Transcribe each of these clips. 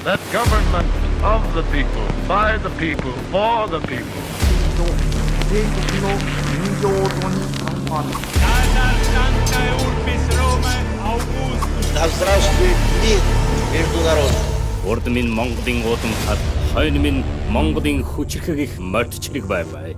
That government of the people, by the people, for the people. Да здравствует мир между народами. Урд минь Монголын уудамхад, хойно минь Монголын хүчирхэг их морьд чирэг байвай.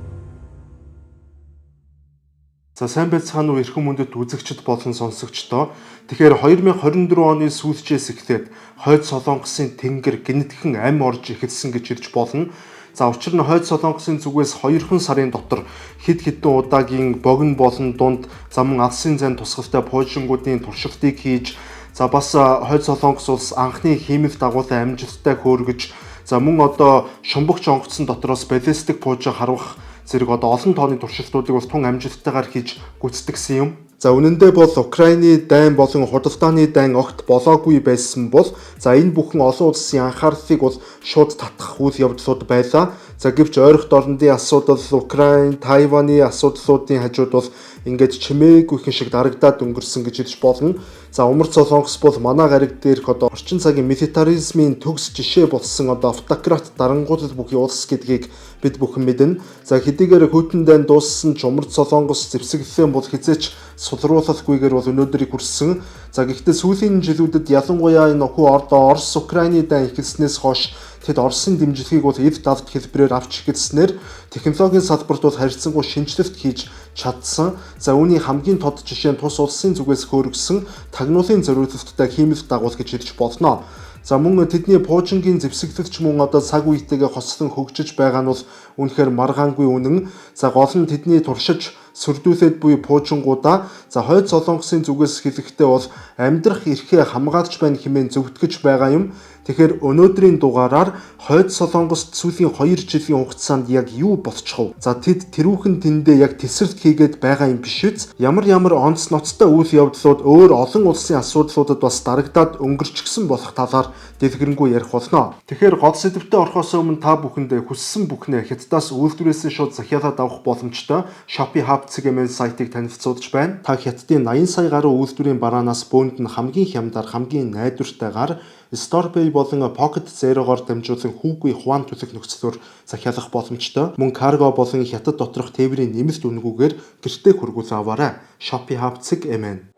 За сайн байцгаана уу эрхэм мөндөд үзэгчд болон сонсогчдоо. Тэгэхээр 2024 оны сүүлчээс эхлээд Хойд Солонгосын тэнгэр гэнэтхэн ам орж эхэлсэн гэж хэлж болно. За учир нь Хойд Солонгосын зүгээс 2 сарын дотор хэд хэдэн удаагийн богино болон дунд за мөн алсын зайн тусгалтай пуужингуудын туршилтыг хийж, за бас Хойд Солонгос улс анхны хиймэл дагуулаа амжилттай хөөргөж, за мөн одоо шумбагч онгоцсон дотроос баллистик пуужин харвах зэрэг одоо олон тооны туршилтуудыг бол тун амжилттайгаар хийж гүйцэтгэсэн юм. За үнэндээ бол Украины дайн болон худалдааны дайн огт болоогүй байсан бол за энэ бүхэн олон улсын анхаарлыг бол шууд татах үйл явдлууд байлаа. За гэвч ойрхот орондын асуудал, Украин, Тайваны асуудлуудын хажууд бол ингээд чимээгүйхэн шиг дарагдаад өнгөрсөн гэж хэлж болно. За Умард Солонгос бол манай гариг дээрх одоо орчин цагийн милитаризмын төгс жишээ болсон одоо автократ дарангуйлал бүхий улс гэдгийг бид бүхэн мэднэ. За хэдийгээр хүйтэн дайн дууссан ч Умард Солонгос зэвсэглэсэн бол хэзээ ч сулруулалгүйгээр бол өнөөдрийг хүрсэн. За гэхдээ сүүлийн жилүүдэд ялангуяа энэ хүү одоо Орос Украины дайн эхэлснээс хойш тэд Оросын дэмжлэгийг бол эв давт хэлбэрээр авч эхэлснээр технологийн салбарт бол харьцангуй шинэчлэлт хийж чадсан. За үүний хамгийн тод жишээ нь тус улсын зүгээс хөөргөсөн тагнуулын зориулалттай хиймэл дагуул гэж хэлж болно. За мөн тэдний пуужингийн зэвсэглэгч мөн одоо цаг үетэйгээ хослон хөгжиж байгаа нь бол үнэхээр маргаангүй үнэн. За гол нь тэдний туршиж сөрдүүлээд буй пуужингуудаа за Хойд Солонгосын зүгээс хэлэхдээ бол амьдрах эрхээ хамгаалж байна хэмээн зөвтгөж байгаа юм. Тэгэхээр өнөөдрийн дугаараар Хойд Солонгост сүүлийн 2 жилийн хугацаанд яг юу болчихов? За тэд тэрүүхэн тэндээ яг тесрэлт хийгээд байгаа юм биш үз? Ямар ямар онц ноцтой үйл явдлууд өөр олон улсын асуудлуудад бас дарагдаад өнгөрчихсөн болох талаар дэлгэрэнгүй ярих болно. Тэгэхээр гол сэдвтэ орохоос өмнө та бүхэндээ хүссэн бүхнээ Хятадаас үйлдвэрээс шууд захиалаад авах боломжтой Shopee Hub CMN сайтыг танилцуулж байна. Та Хятадын 80 сая гаруй үйлдвэрийн бараанаас бөөнд нь хамгийн хямдар, хамгийн найдвартайгаар StorePay болон Pocket Zero-гоор дамжуулан хүүгүй хуваан төлөх нөхцлөөр захиалах боломжтой. Мөн карго болон Хятад доторх тээврийн нэмэлт үнэгүйгээр гэртээ хүргүүлэн аваарай. Shopee Hub CMN.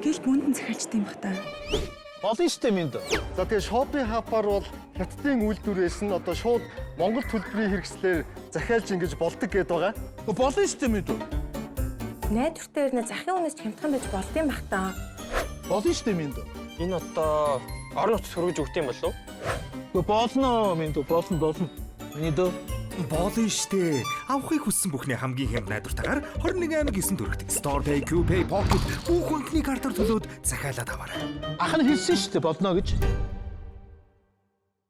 Гэл бүндэн захиалчт юм бах та. Болно шүү дээ минь. За тэгээ Shopee Hub-аар бол Хятадын үйлдвэрээс нь одоо шууд Монгол төлбөрийн хэрэгслээр захиалж ингэж болдог гэдээ байгаа. Болно шүү дээ минь. Найдвартай ирнэ захын үнээс ч хямдхан байж болд юм бах та. Болно шүү дээ минь. Энэ одоо орон нутгад хөргөж өгд юм болов уу? Болно минь, болно болно. Миний дөө. Болно штэ. Авахыг хүссэн бүхний хамгийн хямд найдвартайгаар 21 аймаг 9 төгрөгт Store Pay, Q Pay, Pocket бүх банкны картаар төлөөд захиалаад аваарай. Ах нь хэлсэн шүү дээ болно гэж.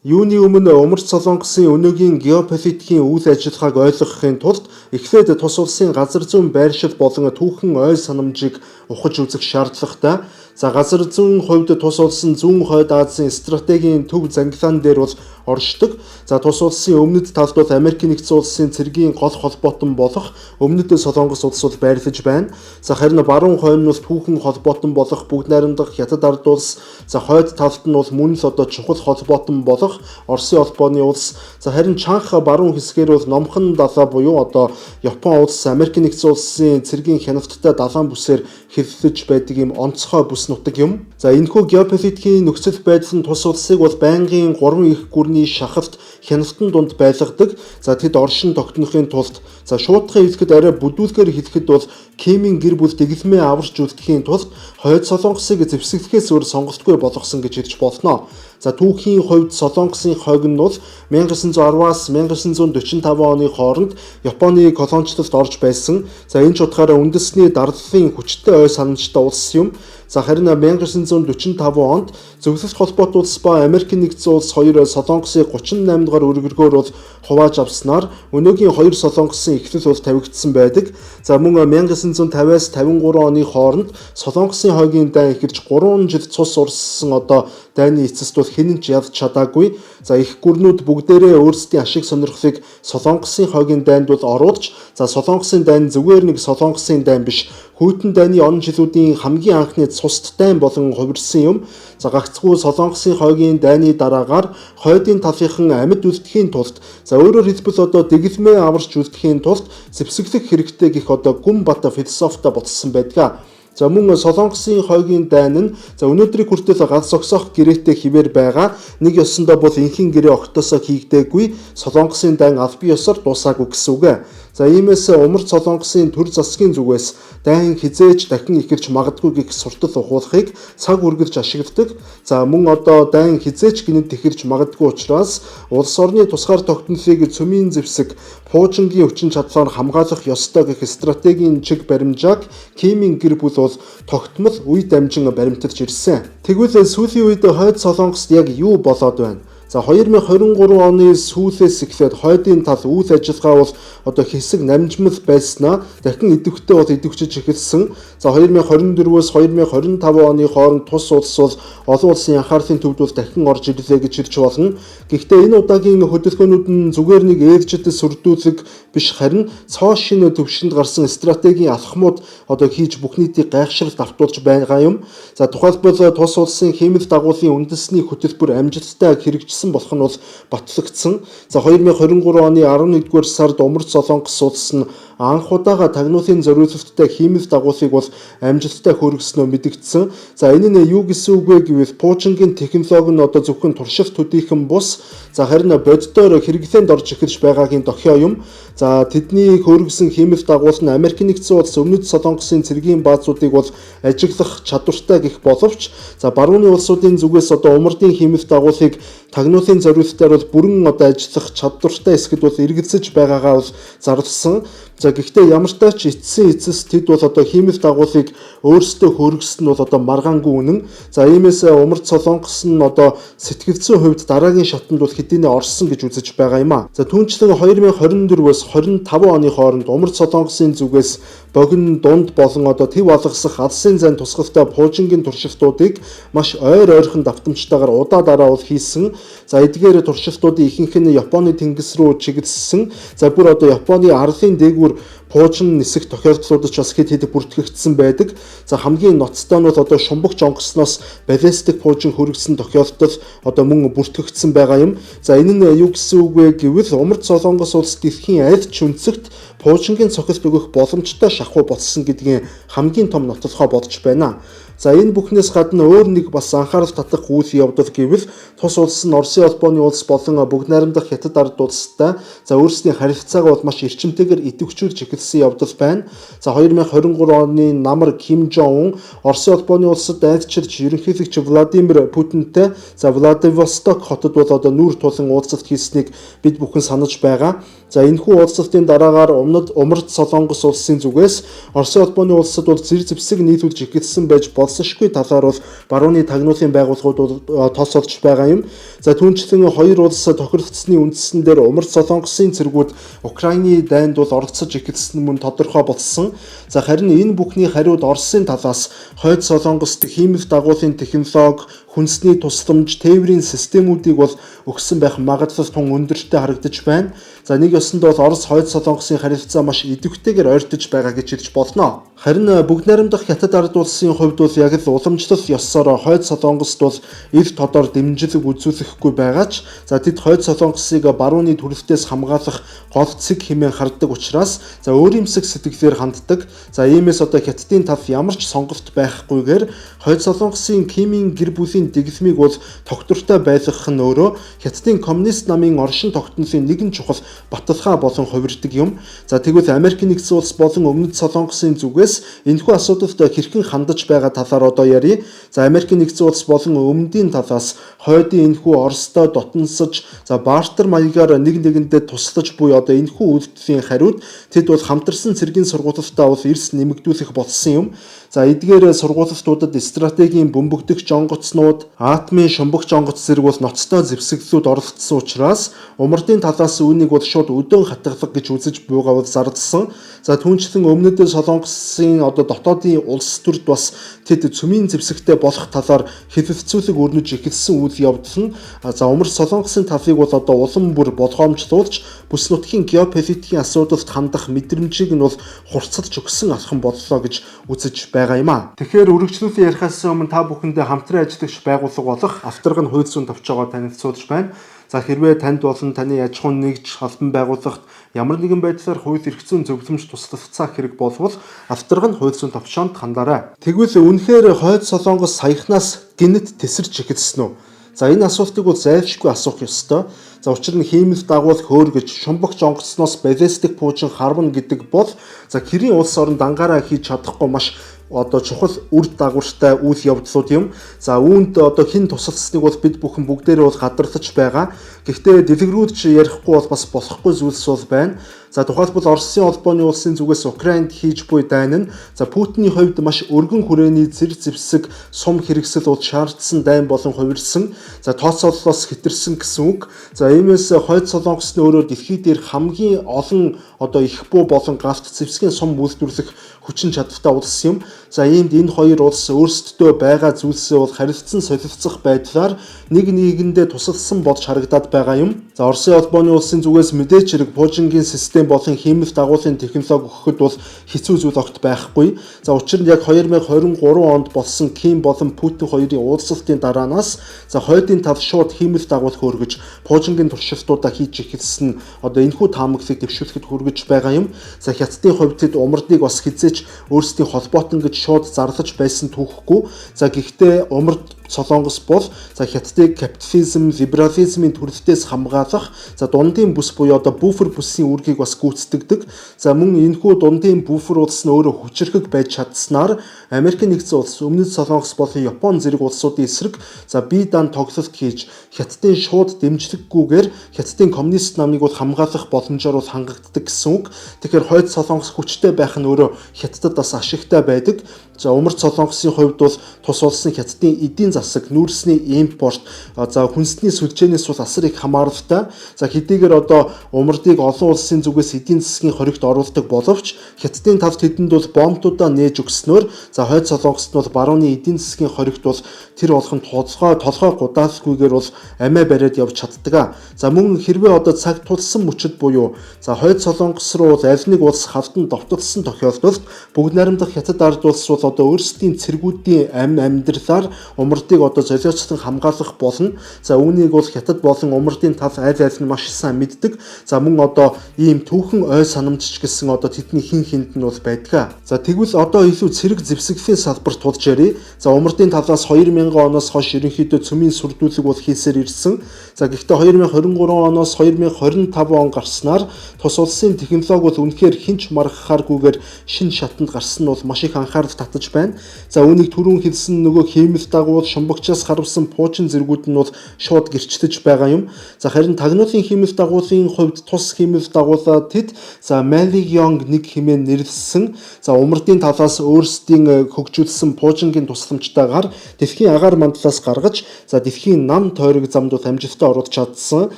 Юуны өмнө Умард Солонгосын өнөөгийн геополитикийн үйл ажиллагааг ойлгохын тулд эхлээд тус улсын газар зүйн байршил болон түүхэн ой санамжийг ухаж үзэх шаардлагатай. За газар зүйн хувьд тус улс нь зүүн хойд Азийн стратегийн төв зангилаан дээр бол оршдог. За тус улсын өмнөд талд бол Америк нэгдсэн улсын цэргийн гол холбоотон болох өмнөд Солонгос улс бол байрлаж байна. За харин баруун хойно нь бол түүхэн холбоотон болох бүгд найрамдах Хятад ард улс, за хойд талд нь бол мөн л одоо чухал холбоотон болох Оросын холбооны улс. За харин чанх баруун хэсгээр бол номхон далай буюу одоо Япон улс, Америк нэгдсэн улсын цэргийн хяналттай далайн бүсээр хэвлэж байдаг юм онцгой бүс нутаг юм. За энэхүү геополитикийн нөхцөл байдал нь тус улсыг бол байнгын гурван их гүрний шахалт хяналтан дунд байлгадаг. За тэд оршин тогтнохын тулд за шуутхан хэлэхэд арай бүдүүлгээр хэлэхэд бол Кимийн гэр бүл дэглэмээ аварч үлдэхийн тулд Хойд Солонгосыг зэвсэглэхээс өөр сонголтгүй болгосон гэж хэлж болно. За түүхийн хувьд Солонгосын хойг нь бол 1910-аас 1945 оны хооронд Японы колоничлолд орж байсан. За энэ ч утгаараа үндэсний дарлалын хүчтэй ой санамжтай улс юм. За харин 1945 онд Зөвлөлт холбоот улс ба Америк нэгдсэн улс хоёр Солонгосыг 38 дугаар өргөргөөр бол хувааж авснаар өнөөгийн хоёр Солонгосын эхлэл бол тавигдсан байдаг. За мөн 1950-аас 53 оны хооронд Солонгосын хойгийн дайн эхэлж 3 жил цус урссан одоо дайны эцэст бол хэн ч ялж чадаагүй. За их гүрнүүд бүгдээрээ өөрсдийн ашиг сонирхлыг Солонгосын хойгийн дайнд бол оруулж, за Солонгосын дайн зүгээр нэг Солонгосын дайн биш, хүйтэн дайны он жилүүдийн хамгийн анхны цуст дайн болон хувирсан юм. За гагцхүү Солонгосын хойгийн дайны дараагаар хойдын талынхан амьд үлдэхийн тулд, за өөрөөр хэлбэл одоо дэглэмээ аварч үлдэхийн тулд зэвсэглэх хэрэгтэй гэх одоо гүн бата философитой ботсон байдаг. За мөн Солонгосын хойгийн дайн нь за өнөөдрийг хүртэл гал зогсоох гэрээтэй хിവэр байгаа. Нэг ёсондоо бол энхийн гэрээ огтосоо хийгдээгүй. Солонгосын дайн албан ёсоор дуусаагүй гэсэн үг. За иймээс Умард Солонгосын төр засгийн зүгээс дайн хизээж дахин ихэрч магадгүй гэх суртал ухуулахыг цаг үргэлж ашигладаг. За мөн одоо дайн хизээч гинэд ихэрч магадгүй учраас улс орны тусгаар тогтнолыг цөмийн зэвсэг пуужингийн хүчин чадлаар хамгаалах ёстой гэх стратегийн чиг баримжааг Кимийн гэр бүл бол тогтмол үе дамжин баримталж ирсэн. Тэгвэл сүүлийн үед хойд Солонгост яг юу болоод байна? За 2023 оны сүүлээс эхлээд хойдын тал үйл ажиллагаа бол одоо хэсэг намжмал байснаа дахин идэвхтэй бол идэвхжиж эхэлсэн. За 2024-өөс 2025 оны хооронд тус улс бол олон улсын анхаарлын төвд бол дахин орж ирлээ гэж хэлж болно. Гэхдээ энэ удаагийн хөдөлгөөнүүд нь зүгээр нэг ээлжид сүрдүүлэг биш, харин цоо шинэ төвшөнд гарсан стратегийн алхмууд одоо хийж бүх нийтийг гайхшралт автуулж байгаа юм. За тухайлбал тус улсын хиймэл дагуулын үндэсний хөтөлбөр амжилттай хэрэгжсэн болох нь бол батлагдсан. За 2023 оны 11-р сард Умард Солонгос улс нь анх удаага тагнуулын зориулалттай хиймэл дагуулыг бол амжилттай хөргөснөө мэдэгдсэн. За энэ нь юу гэсэн үг вэ гэвэл пуужингийн технологи нь одоо зөвхөн туршилт төдийхөн бус, за харин боддоор хэрэглээнд орж эхэлж байгаагийн дохио юм. За тэдний хөргөсөн хиймэл дагуул нь Америк нэгдсэн улс, Өмнөд Солонгосын цэргийн баазуудыг бол ажиглах чадвартай гэх боловч за барууны улсуудын зүгээс одоо Умардын хиймэл дагуулыг тагнуулын зориултаар бол бүрэн одоо ажиллах чадвартай эсэхэд бол эргэлзэж байгаагаа бол зарласан. За гэхдээ ямар ч эцсийн эцэс тэд бол одоо хиймэл дагуулыг өөрсдөө хөргөсөн нь бол одоо маргаангүй үнэн. За иймээс Умард Солонгос нь одоо сэтгэл зүйн хувьд дараагийн шатанд бол хэдийнэ орсон гэж үзэж байгаа юм а. За түүнчлэн 2024-өөс 25 оны хооронд Умард Солонгосын зүгээс богино, дунд болон одоо төв алгасах алсын зайн тусгалтай пуужингийн туршилтуудыг маш ойр ойрхон давтамжтайгаар удаа дараа бол хийсэн. За эдгээр туршилтуудын ихэнх нь Японы тэнгис рүү чиглэсэн. За бүр одоо Японы арлын дээгүүр пуужин нисэх тохиолдлууд ч бас хэд хэд бүртгэгдсэн байдаг. За хамгийн ноцтой нь бол одоо шумбагч онгоцноос баллистик пуужин хөргөсөн тохиолдол одоо мөн бүртгэгдсэн байгаа юм. За энэ нь юу гэсэн үг вэ гэвэл Умард Солонгос улс дэлхийн аль ч өнцөгт пуужингийн цохилт өгөх боломжтой шахуу болсон гэдгийн хамгийн том нотлохоо болж байна. За энэ бүхнээс гадна өөр нэг бас анхаарал татах үйл явдал гэвэл тус улс нь Оросын холбооны улс болон бүгд найрамдах Хятад ард улстай за өөрсдийн харилцаагаа бол маш эрчимтэйгээр идэвхжүүлж эхэлсэн явдал байна. За 2023 оны намар Ким Жон Ун Оросын холбооны улсад айлчилж ерөнхийлөгч Владимир Путинтэй за Владивосток хотод бол одоо нүүр тулан уулзалт хийснийг бид бүхэн санаж байгаа. За энэхүү уулзалтын дараагаар Умард Солонгос улсын зүгээс Оросын холбооны улсад бол зэр зэвсэг нийлүүлж эхэлсэн байж болсошгүй талаар бол барууны тагнуулын байгууллагууд бол тооцоолж байгаа юм. За түүнчлэн хоёр улс тохиролцсны үндсэн дээр Умард Солонгосын цэргүүд Украины дайнд бол оролцож эхэлсэн мөн тодорхой болсон. За харин энэ бүхний хариуд Оросын талаас хойд Солонгост хиймэл дагуулын технологи, хүнсний тусламж, тээврийн системүүдийг бол өгсөн байх магадлал тун өндөртэй харагдаж байна. За нэг ёсондоо бол Орос хойд Солонгосын харилцаа маш идэвхтэйгээр ойртож байгаа гэж хэлж болно. Харин бүгд найрамдах Хятад ард улсын хувьд бол яг л уламжлал ёсоор хойд Солонгост бол ил тодор дэмжлэг үзүүлэхгүй байгаа ч за тэд хойд Солонгосыг барууны төрөлтөөс хамгаалах гол цэг хэмээн хардаг учраас за өөримсэг сэтгэлээр ханддаг. За иймээс одоо Хятадын тал ямар ч сонголт байхгүйгээр хойд Солонгосын Кимийн гэр бүлийн дэглэмийг бол тогтвортой байлгах нь өөрөө Хятадын коммунист намын оршин тогтнолын нэгэн чухал баталгаа болон хувирдаг юм. За тэгвэл Америк нэгдсэн улс болон Өмнөд Солонгосын зүгээс энэхүү асуудалд хэрхэн хандаж байгаа талаар одоо ярья. За Америк нэгдсэн улс болон Өмнөдийн талаас хойдын энэхүү Оростой дотносож за бартер маягаар нэг нэгэндээ туслаж буй одоо энэхүү үйлдэлийн хариуд тэд бол хамтарсан цэргийн сургуулилтаа бол эрс нэмэгдүүлэх болсон юм. За эдгээр сургуулилтуудад стратегийн бөмбөгдөх жонгоцнууд, атомын шумбагч онгоц зэрэг бол ноцтой зэвсэглүүд оролцсон учраас Умардын талаас үүнийг бол шууд өдөөн хатгалга гэж үзэж буйгаа бол зарласан. За түүнчлэн Өмнөд Солонгосын одоо дотоодын улс төрд бас тэд цөмийн зэвсэгтэй болох талаар хэлэлцүүлэг өрнөж эхэлсэн үйл явдал нь за Умард Солонгосын талыг бол одоо улам бүр болгоомжлуулж бүс нутгийн геополитикийн асуудалд хандах мэдрэмжийг нь бол хурцлж өгсөн алхам боллоо гэж үзэж байна. байгаа юм а. Тэгэхээр үргэлжлүүлэн ярихаас өмнө та бүхэндээ хамтран ажиллагч байгууллага болох Автарга нь хууль зүйн товчоогоор танилцуулж байна. За хэрвээ танд болон таны аж ахуйн нэгж холбон байгууллагт ямар нэгэн байдлаар хууль эрх зүйн зөвлөмж туслалцаа хэрэг болвол Автарга нь хууль зүйн товчоонд хандаарай. Тэгвэл үнэхээр хойд Солонгос саяхнаас гинэт тесэрч эхэлсэн үү? За энэ асуултыг бол зайлшгүй асуух ёстой. За учир нь хиймэл дагуул хөөргөж шумбагч онгоцноос баллистик пуужин харвна гэдэг бол за гэрийн улс орон дангаараа хийж чадахгүй маш одоо чухал үр дагавартай үйл явдлууд юм. За үүнд одоо хэн тусалсныг бол бид бүхэн бүгдээрээ бол гадарлаж байгаа. Гэхдээ дэлгэрүүлж ярихгүй бол бас болохгүй зүйлс бол байна. За тухайлбал Оросын холбооны улсын зүгээс Украинд хийж буй дайн нь за Путиний хувьд маш өргөн хүрээний зэр зэвсэг сум хэрэгсэл бол шаардсан дайн болон хувирсан. За тооцооллоос хэтэрсэн гэсэн үг. За иймээс хойд Солонгос нь өөрөө дэлхий дээр хамгийн олон одоо их буу болон галт зэвсгийн сум үйлдвэрлэх хүчин чадалтай улс юм. За иймд энэ хоёр улс өөрсддөө байгаа зүйлсээ бол харилцан солилцох байдлаар нэг нэгэндээ тусалсан болж харагдаад байгаа юм. За Оросын холбооны улсын зүгээс мэдээч хэрэг пуужингийн систем болон хиймэл дагуулын технологи өгөхөд бол хэцүү зүйл огт байхгүй. За учир нь яг 2023 онд болсон Ким болон Путин хоёрын уулзалтын дараанаас за хойдын тал шууд хиймэл дагуул хөөргөж пуужингийн туршилтуудаа хийж эхэлсэн одоо энэхүү таамаглалыг дэвшүүлэхэд хүргэж байгаа юм. За Хятадын хувьд тэд умардыг бас хизээч өөрсдийн холбоотон гэж шууд зарлаж байсан түүхгүй. За гэхдээ умард Солонгос бол за Хятадыг капитализм, либерализмын төрөлтөөс хамгаалах за дундын бүс буюу одоо буфер бүсийн үүргийг бас гүйцэтгэдэг. За мөн энэхүү дундын буфер улс нь өөрөө хүчирхэг байж чадсанаар Америк нэгдсэн улс, Өмнөд Солонгос болон Япон зэрэг улсуудын эсрэг за бие даан тоглолт хийж Хятадын шууд дэмжлэггүйгээр Хятадын коммунист намыг бол хамгаалах боломжоор бол хангагддаг гэсэн үг. Тэгэхээр хойд Солонгос хүчтэй байх нь өөрөө Хятадд бас ашигтай байдаг. За Умард Солонгосын хувьд бол тус улсын Хятадын эдийн засаг, нүүрсний импорт, за хүнсний сүлжээнээс бол асар их хамааралтай. За хэдийгээр одоо умардыг олон улсын зүгээс эдийн засгийн хоригт оруулдаг боловч Хятадын тал тэдэнд бол бомбтуудаа нээж өгснөөр за хойд Солонгост нь бол барууны эдийн засгийн хоригт бол тэр болгон толгой гудаалгүйгээр бол амиа бариад явж чаддаг. За мөн хэрвээ одоо цаг тулсан мөчөд буюу за хойд Солонгос руу бол аль нэг улс хавтан довтолсон тохиолдолд бүгд найрамдах Хятад ард улс бол одоо өөрсдийн цэргүүдийн амьдралаар умардыг одоо золиочлон хамгаалах болно. За үүнийг бол Хятад болон умардын тал аль аль нь маш сайн мэддэг. За мөн одоо ийм түүхэн ой санамж ч гэсэн одоо тэдний хин хинд нь бол байдаг. За тэгвэл одоо илүү цэрэг зэвсэглийн салбарт тулж ярий. За умардын талаас 2000 оноос хойш ерөнхийдөө цөмийн сүрдүүлэг бол хийсээр ирсэн. За гэхдээ 2023 оноос 2025 он гарснаар тус улсын технологи бол үнэхээр хинч маргахааргүйгээр шин шатанд гарсан нь бол маш их анхаарал татаж байна. За үүнийг түрүүн хэлсэн нөгөө хиймэл дагуул шумбагчаас харвсан пуучин зэргүүд нь бол шууд гэрчлэж байгаа юм. За харин тагнуулын хиймэл дагуулын хувьд тус хиймэл дагуулаа тэд за Малигйонг нэг хэмээн нэрлэсэн. За умардын талаас өөрсдийн хөгжүүлсэн пуужингийн тусламжтайгаар дэлхийн агаар мандлаас гаргаж за дэлхийн нам тойрог замд бол амжилттай оруулж чадсан.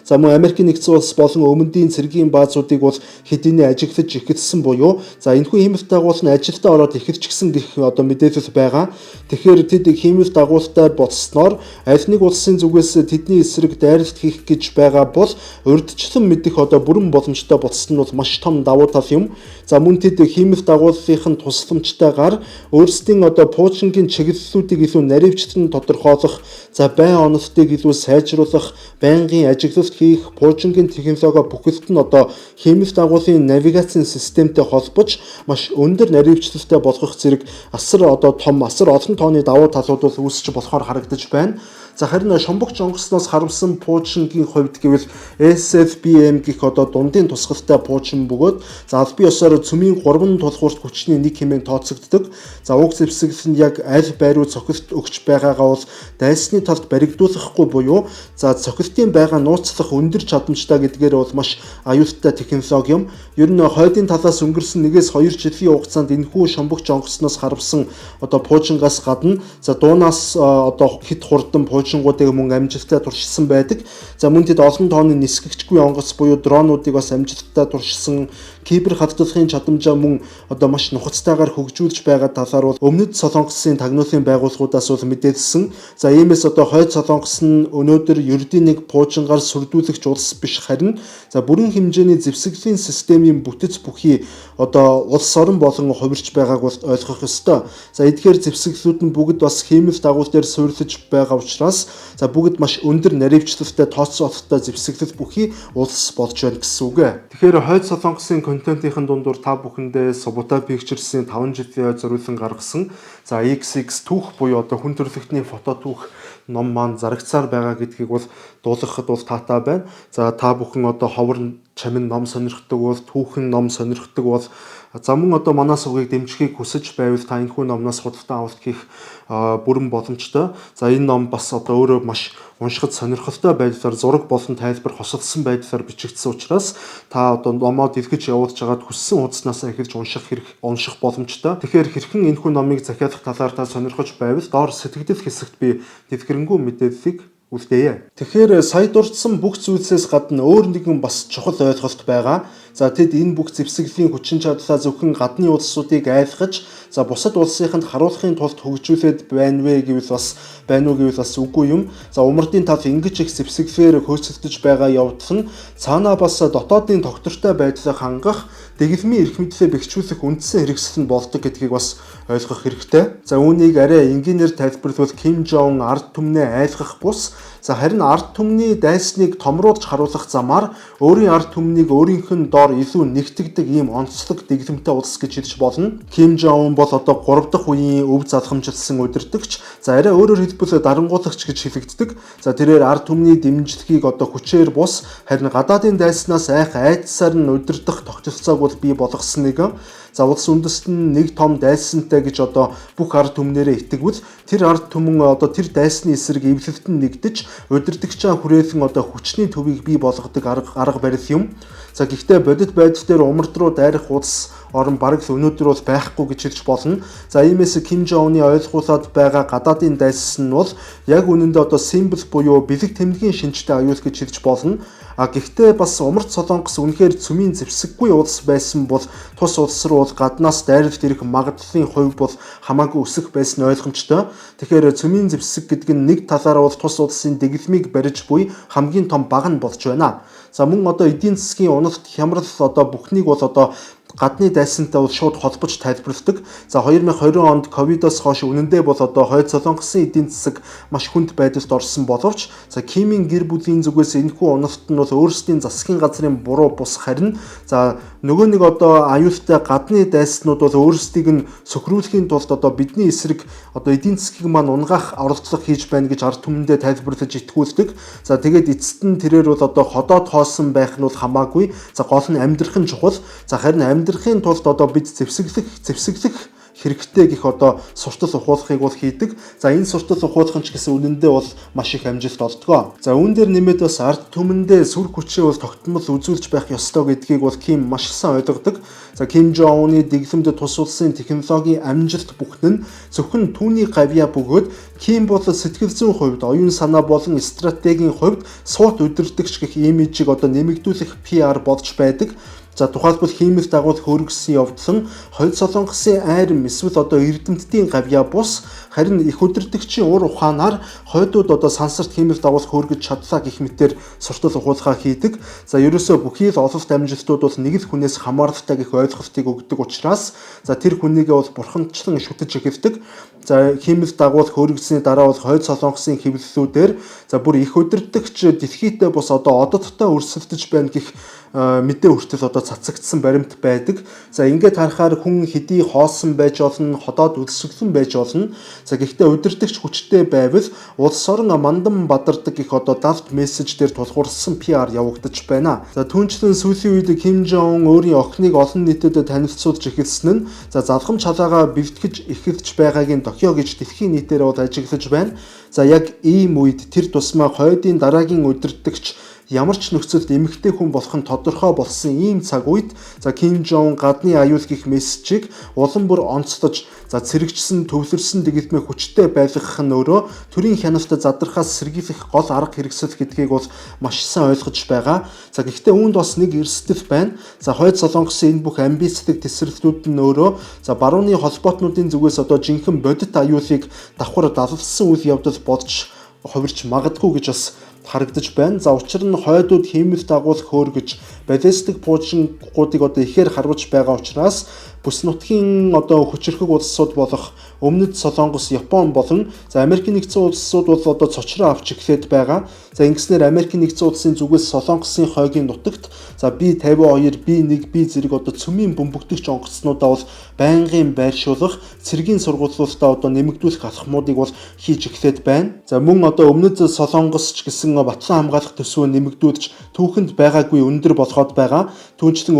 За мөн Америкийн нэгдсэн улс болон өмнөдийн цэргийн баазуудыг бол хэдийнэ ажиглаж эхэлсэн буюу за энэхүү хиймэл дагуул нь ажилдаа ороод эхэлчихсэн гэх одоо мэдээлэл байгаа. Тэгэхээр тэд хиймэл дагуултай болсноор аль нэг улсын зүгээс тэдний эсрэг дайралт хийх гэж байгаа бол урьдчилан мэдэх одоо бүрэн боломжтой болсон нь бол маш том давуу тал юм. За мөн тэд хиймэл дагууллын тусламжтайгаар өөрсдийн одоо пуужингийн чиглэлүүдийг илүү наривчлан тодорхойлох, за байн онолтыг илүү сайжруулах, байнгын ажиглалт хийх, пуужингийн технологи бүхэлд нь одоо хиймэл дагуулын навигацийн системтэй холбож маш өндөр наривчлалтай болгох зэрэг асар одоо том асар олон тооны давуу талууд бол үүсч болохоор харагдаж байна. За харин шумбагч онгоцноос харамсан пуужингийн хувьд гэвэл SLBM гэх одоо дундын тусгалтай пуужин бөгөөд за албан ёсоор цөмийн 3 тулгуурт хүчний нэг хэмээн тооцогддог. За уг зэвсэгэл нь яг аль байр руу цохилт өгч байгаагаа бол дайсны талд баригдуулахгүй буюу за цохилтын байгаа нууцлах өндөр чадамжтай гэдгээр бол маш аюултай технологи юм. Ер нь хойдын талаас өнгөрсөн 1-2 жилийн хугацаанд энэхүү шумбагч онгоцноос харамсан одоо пуужингаас гадна за дуунаас одоо хэд хурдан пуужингуудыг мөн амжилттай туршилсан байдаг. За мөн тэд олон тооны нисгэгчгүй онгоц буюу дронуудыг бас амжилттай туршилсан. Кибер хадгалахын чадамжаа мөн одоо маш нухацтайгаар хөгжүүлж байгаа талаар бол Өмнөд Солонгосын тагнуулын байгууллагуудаас бол мэдээлсэн. За иймээс одоо Хойд Солонгос нь өнөөдөр ердийн нэг пуужингаар сүрдүүлэгч улс биш, харин за бүрэн хэмжээний зэвсэглийн системийн бүтэц бүхий одоо улс орон болон хувирч байгааг бол ойлгох ёстой. За эдгээр зэвсэглүүд нь бүгд бас хиймэл дагуул дээр суурилж байгаа учраас за бүгд маш өндөр наривчлалтай, тооцоололттой зэвсэглэл бүхий улс болж байна гэсэн үг ээ. Тэгэхээр Хойд Солонгосын контентын дундуур та бүхэндээ Subutai Pictures-ийн 5 жилийн зориулан гаргасан за XX түүх буюу одоо хүн төрөлхтний фото түүх ном маань зарагцаар байгаа гэдгийг бол дуулгахад бол таатай байна. За та бүхэн одоо ховор чамин ном сонирхдаг бол, түүхэн ном сонирхдаг бол, за мөн одоо манай сувгийг дэмжихийг хүсэж байвал та энэхүү номноос худалдан авалт хийх бүрэн боломжтой. За энэ ном бас одоо өөрөө маш уншихад сонирхолтой байдлаар зураг болон тайлбар хосолсон байдлаар бичигдсэн учраас та одоо номоо дэлгэж явуулж байгаад хүссэн хуудаснаас эхэлж унших хэрэг унших боломжтой. Тэгэхээр хэрхэн энэхүү номыг захиалах талаар та сонирхож байвал доор сэтгэгдэл хэсэгт би дэлгэрэнгүй мэдээллийг үлдээе. Тэгэхээр сая дурдсан бүх зүйлсээс гадна өөр нэгэн бас чухал ойлголт байгаа. За тэд энэ бүх зэвсэглийн хүчин чадлаа зөвхөн гадны улсуудыг айлгаж, за бусад улсынханд харуулахын тулд хөгжүүлээд байна вэ гэвэл бас байна уу гэвэл бас үгүй юм. За умардын тал ингэж их зэвсэглээр хөөцөлдөж байгаа явдал нь цаанаа бас дотоодын тогтвортой байдлыг хангах, дэглэмийн эрх мэдлээ бэхжүүлэх үндсэн хэрэгсэл нь болдог гэдгийг бас ойлгох хэрэгтэй. За үүнийг арай энгийнээр тайлбарлавал Ким Жон ард түмнээ айлгах бус, за харин ард түмний дайсныг томруулж харуулах замаар өөрийн ард түмнийг өөрийнх нь доор илүү нэгтгэдэг ийм онцлог дэглэмтэй улс гэж хэлж болно. Ким Жон бол одоо 3 дахь үеийн өв залхамжилсан удирдагч, за арай өөрөөр хэлбэл дарангуулагч гэж хэлэгддэг. За тэрээр ард түмний дэмжлэгийг одоо хүчээр бус, харин гадаадын дайснаас айх айдсаар нь удирдах тогтолцоог бол бий болгосон нэгэн. За улс үндэстэн нэг том дайсантай гэж одоо бүх ард түмнэрээ итгэвэл тэр ард түмэн одоо тэр дайсны эсрэг эвлэлтэн нэгдэж удирдагчаа хүрээлэн одоо хүчний төвийг бий болгодог арга барил юм. За гэхдээ бодит байдал дээр умард руу дайрах улс орон бараг л өнөөдөр бол байхгүй гэж хэлж болно. За иймээс Ким Жон Уны ойлгуулад байгаа гадаадын дайсан нь бол яг үнэндээ одоо символ буюу бэлэг тэмдгийн шинжтэй аюул гэж хэлж болно. А гэхдээ бас умард Солонгос үнэхээр цөмийн зэвсэггүй улс байсан бол тус улс руу бол гаднаас дайралт ирэх магадлалын хувь бол хамаагүй өсөх байсан ойлгомжтой. Тэгэхээр цөмийн зэвсэг гэдэг нь нэг талаараа бол тус улсын дэглэмийг барьж буй хамгийн том баг нь болж байна. За мөн одоо эдийн засгийн уналт хямрал одоо бүхнийг бол одоо гадны дайсантай бол шууд холбож тайлбарладаг. За 2020 онд ковидоос хойш үнэндээ бол одоо Хойд Солонгосын эдийн засаг маш хүнд байдалд орсон боловч за Кимийн гэр бүлийн зүгээс энэхүү уналт нь бол өөрсдийн засгийн газрын буруу бус, харин за нөгөө нэг одоо аюултай гадны дайснууд бол өөрсдийг нь сөхрүүлэхийн тулд одоо бидний эсрэг одоо эдийн засгийг маань унгаах оролдлого хийж байна гэж ард түмэндээ тайлбарлаж итгүүлдэг. За тэгээд эцэст нь тэрээр бол одоо ходоод хоосон байх нь бол хамаагүй. За гол нь амьдрах нь чухал. За харин амьдрахын тулд одоо бид зэвсэглэх хэрэгтэй гэх одоо суртал ухуулахыг бол хийдэг. За энэ суртал ухуулах нь ч гэсэн үнэндээ бол маш их амжилт олдгоо. За үүн дээр нэмээд бас ард түмэндээ сүр хүчээ бол тогтмол үзүүлж байх ёстой гэдгийг бол Ким маш сайн ойлгодог. За Ким Жон Уны дэглэмд тус улсын технологийн амжилт бүхэн нь зөвхөн түүний гавьяа бөгөөд Ким бол сэтгэл зүйн хувьд, оюун санаа болон стратегийн хувьд суут удирдагч гэх имижийг одоо нэмэгдүүлэх PR болж байдаг. За тухайлбал хиймэл дагуул хөөргөсөн явдал нь Хойд Солонгосын айрам эсвэл одоо эрдэмтдийн гавьяа бус, харин их удирдагчийн ур ухаанаар хойдууд одоо сансарт хиймэл дагуул хөөргөж чадлаа гэх мэтээр суртал ухуулгаа хийдэг. За ерөөсөө бүхий л ололт амжилтууд бол нэг л хүнээс хамааралтай гэх ойлголтыг өгдөг учраас за тэр хүнийгээ бол бурханчлан шүтэж эхэлдэг. За хиймэл дагуул хөөргөсний дараа бол Хойд Солонгосын хэвлэлүүдээр за бүр их удирдагч дэлхийдээ бус одоо ододтой өрсөлдөж байна гэх мэдээ хүртэл одоо цацагдсан баримт байдаг. За ингээд харахаар хүн хэдий хоосон байж болно, ходоод өлсгөлэн байж болно. За гэхдээ удирдагч хүчтэй байвал улс орон мандан бадардаг гэх одоо далд мессеж дээр тулгуурласан PR явагдаж байна. За түүнчлэн сүүлийн үед Ким Жон өөрийн охиныг олон нийтэд танилцуулж эхэлсэн нь за залгамж халаагаа бэлтгэж эхэлж байгаагийн дохио гэж дэлхийн нийтээр бол ажиглаж байна. За яг ийм үед тэр тусмаа хойдын дараагийн удирдагч ямар ч нөхцөлд эмэгтэй хүн болох нь тодорхой болсон ийм цаг үед за Ким Жон гадны аюул гих мессежийг улам бүр онцлож за цэрэгчсэн төвлөрсөн дэгэлмээ хүчтэй байлгах нь өөрөө төрийн хяналт задрахаас сэргийлэх гол арга хэрэгсэл гэдгийг бол маш сайн ойлгож байгаа. За гэхдээ үүнд бас нэг эрсдэл байна. За хойд Солонгосын энэ бүх амбицлог тесрэлтүүд нь өөрөө за барууны холбоотнуудын зүгээс одоо жинхэнэ бодит аюулыг давхар далалсан үйл явдал болж хувирч магадгүй гэж бас харагдаж байна. За учир нь хойдууд хиймэл дагуул хөөргөж баллистик пуужингуудыг одоо ихээр харваж байгаа учраас бүс нутгийн одоо хүчирхэг улсууд болох Өмнөд Солонгос, Япон болон за Америкийн нэгдсэн улсууд бол одоо цочроо авч эхлээд байгаа. За ингэснээр Америкийн нэгдсэн улсын зүгээс Солонгосын хойгийн нутагт за B-52, B-1, B зэрэг одоо цөмийн бөмбөгдөгч онгоцнуудаа бол байнгын байршуулах, цэргийн сургуулиудаа одоо нэмэгдүүлэх алхмуудыг бол хийж эхлээд байна. За мөн одоо Өмнөд Солонгос ч гэсэн батлан хамгаалах төсвөө нэмэгдүүлж түүхэнд байгаагүй өндөр болгоод байгаа. Түүнчлэн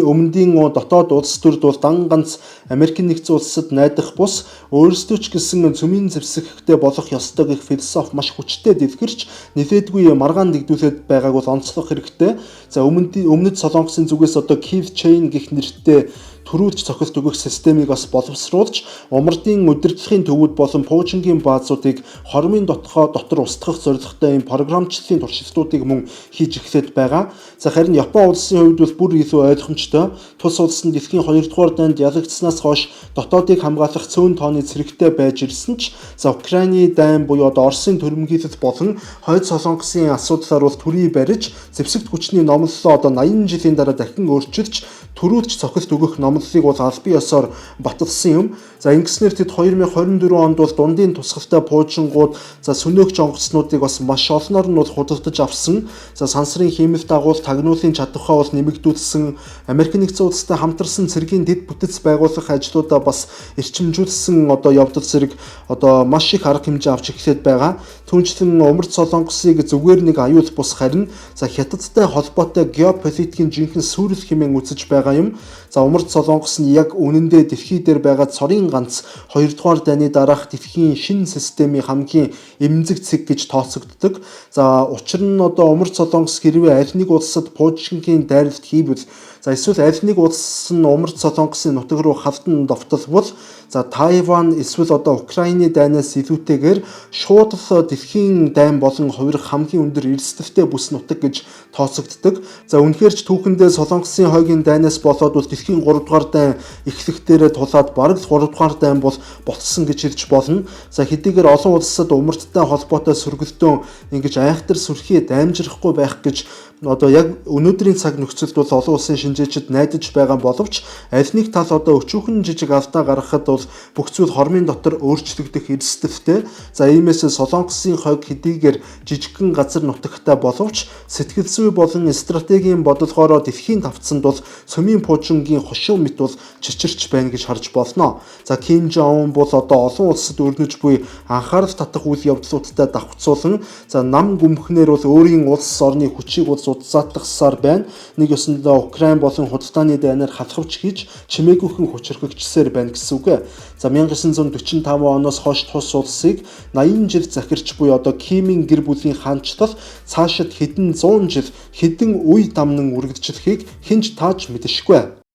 өмнөдийн дотоод улс төрд бол дан ганц Америкийн нэгдсэн улсад найдах бус өөрсдөө ч гэсэн цөмийн зэвсэгтэй болох ёстой гэх философи маш хүчтэй дэлгэрч нэлээдгүй маргаан дэгдүүлээд байгааг бол онцлох хэрэгтэй. За өмнөд Солонгосын зүгээс одоо Kill Chain гэх нэртэй төрүүлж цохилт өгөх системийг бас боловсруулж умардын удирдлагын төвүүд болон пуужингийн баазуудыг хормын дотор устгах зорилготой ийм програмчлалын туршилтуудыг мөн хийж эхлээд байгаа. За харин Япон улсын хувьд бол бүр илүү ойлгомжтой. Тус улс нь дэлхийн 2 дугаар дайнд ялагдсанаас хойш дотоодыг хамгаалах цөөн тооны цэрэгтэй байж ирсэн ч за Украины дайн буюу одоо Оросын төрөмгийлэл болон Хойд Солонгосын асуудлаар бол төрий барьж зэвсэгт хүчний номлолоо одоо 80 жилийн дараа дахин өөрчилж төрүүлж цохилт өгөх номлолыг бол албан ёсоор баталсан юм. За ингэснээр тэд 2024 онд бол дундын тусгалтай пуужингууд за сөнөөгч онгоцнуудыг бас маш олноор нь бол худалдаж авсан. За сансрын хиймэл дагуул тагнуулын чадвараа бол нэмэгдүүлсэн. Америк нэгдсэн улстай хамтарсан цэргийн дэд бүтэц байгуулах ажлуудаа бас эрчимжүүлсэн одоо явдал зэрэг одоо маш их арга хэмжээ авч эхлээд байгаа. Түүнчлэн Умард Солонгосыг зүгээр нэг аюул бус харин за Хятадтай холбоотой геополитикийн жинхэнэ сүрэл хэмээн үзэж байгаа юм. За Умард Солонгос нь яг үнэндээ дэлхий дээр байгаа цорын ганц 2 дугаар дайны дараах дэлхийн шинэ системийн хамгийн эмзэг цэг гэж тооцогддог. За учир нь одоо Умард Солонгос хэрвээ аль нэг улсад пуужингийн дайралт хийвэл за эсвэл аль нэг улс нь Умард Солонгосын нутаг руу халдан довтолбол за Тайван эсвэл одоо Украины дайнаас илүүтэйгээр шууд л дэлхийн дайн болон хувирах хамгийн өндөр эрсдэлтэй бүс нутаг гэж тооцогддог. За үнэхээр ч түүхэндээ Солонгосын хойгийн дайнаас болоод бол дэлхийн 3 дугаар дайн эхлэх дээрээ тулаад бараг л 3 дугаар дайн бол болцсон гэж хэлж болно. За хэдийгээр олон улсад умардтай холбоотой сөргөлдөн ингэж айхтар сүрхий даймжрахгүй байх гэж одоо яг өнөөдрийн цаг нөхцөлд бол олон улсын шинжээчид найдаж байгаа боловч аль нэг тал одоо өчүүхэн жижиг алдаа гаргахад бол бүх зүйл хормын дотор өөрчлөгдөх эрсдэлтэй. За иймээс Солонгосын хойг хэдийгээр жижигхэн газар нутагтай боловч сэтгэл зүй болон стратегийн бодлогоороо дэлхийн тавцанд бол цөмийн пуужингийн хошуу мэт бол чичирч байна гэж харж болно. За Ким Жон бол одоо олон улсад өрнөж буй анхаарал татах үйл явдлуудтай давхцуулан за нам гүмхнээр бол өөрийн улс орны хүчийг бол зузаатгасаар байна. Нэг ёсондоо Украин болон худалдааны дайнаар халахвч хийж чимээгүйхэн хүчирхэгчсээр байна гэсэн үг. За 1945 оноос хойш тус улсыг 80 жил захирч буй одоо Кимийн гэр бүлийн хаанчлал цаашид хэдэн зуун жил хэдэн үе дамнан үргэлжлэхийг хэн ч тааж мэдэшгүй.